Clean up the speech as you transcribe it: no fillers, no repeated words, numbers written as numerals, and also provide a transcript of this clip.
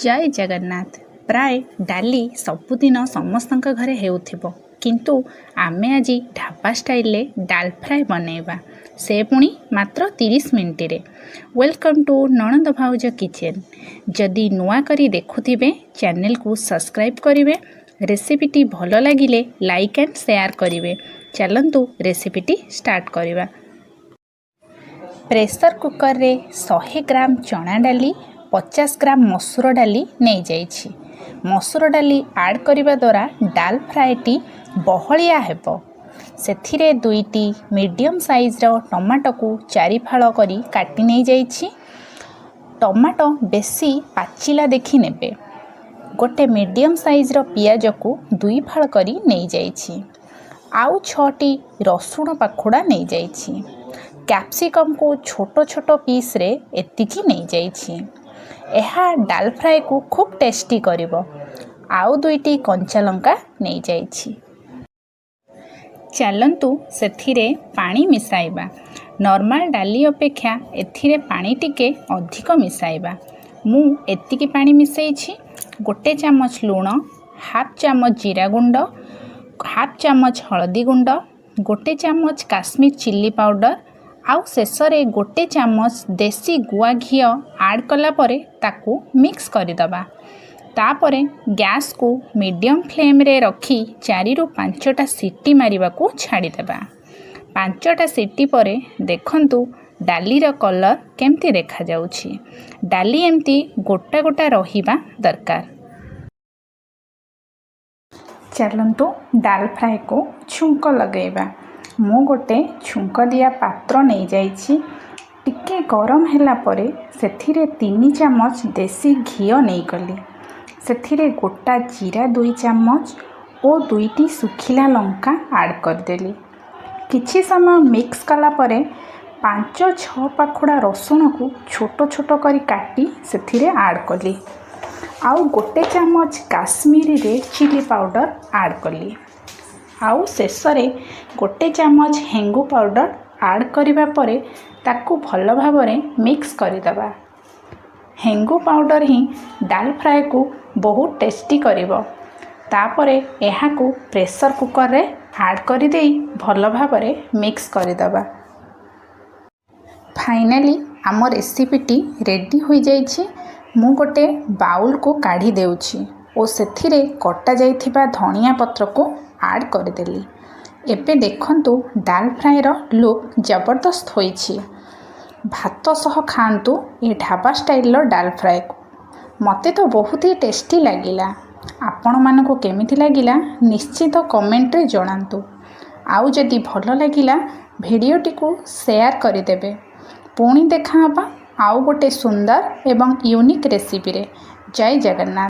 ଜୟ ଜଗନ୍ନାଥ। ପ୍ରାୟ ଡାଲି ସବୁଦିନ ସମସ୍ତଙ୍କ ଘରେ ହେଉଥିବ, କିନ୍ତୁ ଆମେ ଆଜି ଢାବା ଷ୍ଟାଇଲରେ ଡାଲ ଫ୍ରାଏ ବନେଇବା, ସେ ପୁଣି ମାତ୍ର 30 ମିନିଟରେ। Welcome to ନଣନ୍ଦ ଭାଉଜ କିଚେନ୍। ଯଦି ନୂଆ କରି ଦେଖୁଥିବେ, ଚ୍ୟାନେଲକୁ ସବସ୍କ୍ରାଇବ୍ କରିବେ। ରେସିପିଟି ଭଲ ଲାଗିଲେ ଲାଇକ୍ ଆଣ୍ଡ ସେୟାର କରିବେ। ଚାଲନ୍ତୁ, ରେସିପିଟି ଷ୍ଟାର୍ଟ କରିବା। ପ୍ରେସର କୁକରରେ 100 ଗ୍ରାମ ଚଣା ଡାଲି, 50 ଗ୍ରାମ ମସୁର ଡାଲି ନେଇଯାଇଛି। ମସୁର ଡାଲି ଆଡ଼୍ କରିବା ଦ୍ୱାରା ଡାଲ ଫ୍ରାଏଟି ବହଳିଆ ହେବ। ସେଥିରେ ଦୁଇଟି ମିଡ଼ିୟମ୍ ସାଇଜ୍ର ଟମାଟୋକୁ ଚାରି ଫାଳ କରି କାଟି ନେଇଯାଇଛି। ଟମାଟୋ ବେଶୀ ପାଚିଲା ଦେଖି ନେବେ। ଗୋଟେ ମିଡ଼ିୟମ୍ ସାଇଜ୍ର ପିଆଜକୁ ଦୁଇ ଫାଳ କରି ନେଇଯାଇଛି। ଆଉ ଛଅଟି ରସୁଣ ପାଖୁଡ଼ା ନେଇଯାଇଛି। କ୍ୟାପ୍ସିକମ୍କୁ ଛୋଟ ଛୋଟ ପିସ୍ରେ ଏତିକି ନେଇଯାଇଛି। ଏହା ଡାଲ ଫ୍ରାଏକୁ ଖୁବ୍ ଟେଷ୍ଟି କରିବ। ଆଉ ଦୁଇଟି କଞ୍ଚା ଲଙ୍କା ନେଇଯାଇଛି। ଚାଲନ୍ତୁ, ସେଥିରେ ପାଣି ମିଶାଇବା। ନର୍ମାଲ ଡାଲି ଅପେକ୍ଷା ଏଥିରେ ପାଣି ଟିକେ ଅଧିକ ମିଶାଇବା। ମୁଁ ଏତିକି ପାଣି ମିଶାଇଛି। ଗୋଟେ ଚାମଚ ଲୁଣ, ହାଫ୍ ଚାମଚ ଜିରା ଗୁଣ୍ଡ, ହାଫ୍ ଚାମଚ ହଳଦୀ ଗୁଣ୍ଡ, ଗୋଟେ ଚାମଚ କାଶ୍ମୀର ଚିଲି ପାଉଡ଼ର ଆଉ ଶେଷରେ ଗୋଟେ ଚାମଚ ଦେଶୀ ଗୁଆ ଘିଅ ଆଡ଼୍ କଲା ପରେ ତାକୁ ମିକ୍ସ କରିଦେବା। ତାପରେ ଗ୍ୟାସ୍କୁ ମିଡ଼ିୟମ୍ ଫ୍ଲେମ୍ରେ ରଖି ଚାରିରୁ ପାଞ୍ଚଟା ସିଟି ମାରିବାକୁ ଛାଡ଼ିଦେବା। ପାଞ୍ଚଟା ସିଟି ପରେ ଦେଖନ୍ତୁ, ଡାଲିର କଲର୍ କେମିତି ଦେଖାଯାଉଛି। ଡାଲି ଏମିତି ଗୋଟା ଗୋଟା ରହିବା ଦରକାର। ଚାଲନ୍ତୁ, ଡାଲ ଫ୍ରାଏକୁ ଛୁଙ୍କ ଲଗାଇବା। ମୁଁ ଗୋଟେ ଛୁଙ୍କ ଦିଆ ପାତ୍ର ନେଇଯାଇଛି। ଟିକେ ଗରମ ହେଲା ପରେ ସେଥିରେ 3 ଚାମଚ ଦେଶୀ ଘିଅ ନେଇଗଲି। ସେଥିରେ ଗୋଟା ଜିରା 2 ଚାମଚ ଓ ଦୁଇଟି ଶୁଖିଲା ଲଙ୍କା ଆଡ଼୍ କରିଦେଲି। କିଛି ସମୟ ମିକ୍ସ କଲା ପରେ ପାଞ୍ଚ ଛଅ ପାଖୁଡ଼ା ରସୁଣକୁ ଛୋଟ ଛୋଟ କରି କାଟି ସେଥିରେ ଆଡ଼୍ କଲି। ଆଉ ଗୋଟେ ଚାମଚ Kashmiri red chilli powder add କଲି। ଆଉ ଶେଷରେ ଗୋଟେ ଚାମଚ ହେଙ୍ଗୁ ପାଉଡ଼ର ଆଡ଼୍ କରିବା ପରେ ତାକୁ ଭଲ ଭାବରେ ମିକ୍ସ କରିଦେବା। ହେଙ୍ଗୁ ପାଉଡ଼ର ହିଁ ଡାଲ ଫ୍ରାଏକୁ ବହୁତ ଟେଷ୍ଟି କରିବ। ତାପରେ ଏହାକୁ ପ୍ରେସର କୁକରରେ ଆଡ଼୍ କରିଦେଇ ଭଲ ଭାବରେ ମିକ୍ସ କରିଦେବା। ଫାଇନାଲି ଆମ ରେସିପିଟି ରେଡ଼ି ହୋଇଯାଇଛି। ମୁଁ ଗୋଟେ ବାଉଲକୁ କାଢ଼ି ଦେଉଛି ଓ ସେଥିରେ କଟା ଯାଇଥିବା ଧନିଆ ପତ୍ରକୁ ଆଡ଼୍ କରିଦେଲି। ଏବେ ଦେଖନ୍ତୁ, ଡାଲ ଫ୍ରାଏର ଲୁକ୍ ଜବରଦସ୍ତ ହୋଇଛି। ଭାତ ସହ ଖାଆନ୍ତୁ ଏ ଢାବା ଷ୍ଟାଇଲର ଡାଲ ଫ୍ରାଏକୁ। ମୋତେ ତ ବହୁତ ହି ଟେଷ୍ଟି ଲାଗିଲା। ଆପଣମାନଙ୍କୁ କେମିତି ଲାଗିଲା, ନିଶ୍ଚିତ କମେଣ୍ଟରେ ଜଣାନ୍ତୁ। ଆଉ ଯଦି ଭଲ ଲାଗିଲା, ଭିଡ଼ିଓଟିକୁ ସେୟାର କରିଦେବେ। ପୁଣି ଦେଖା ହେବା ଆଉ ଗୋଟେ ସୁନ୍ଦର ଏବଂ ୟୁନିକ୍ ରେସିପିରେ। ଜୟ ଜଗନ୍ନାଥ।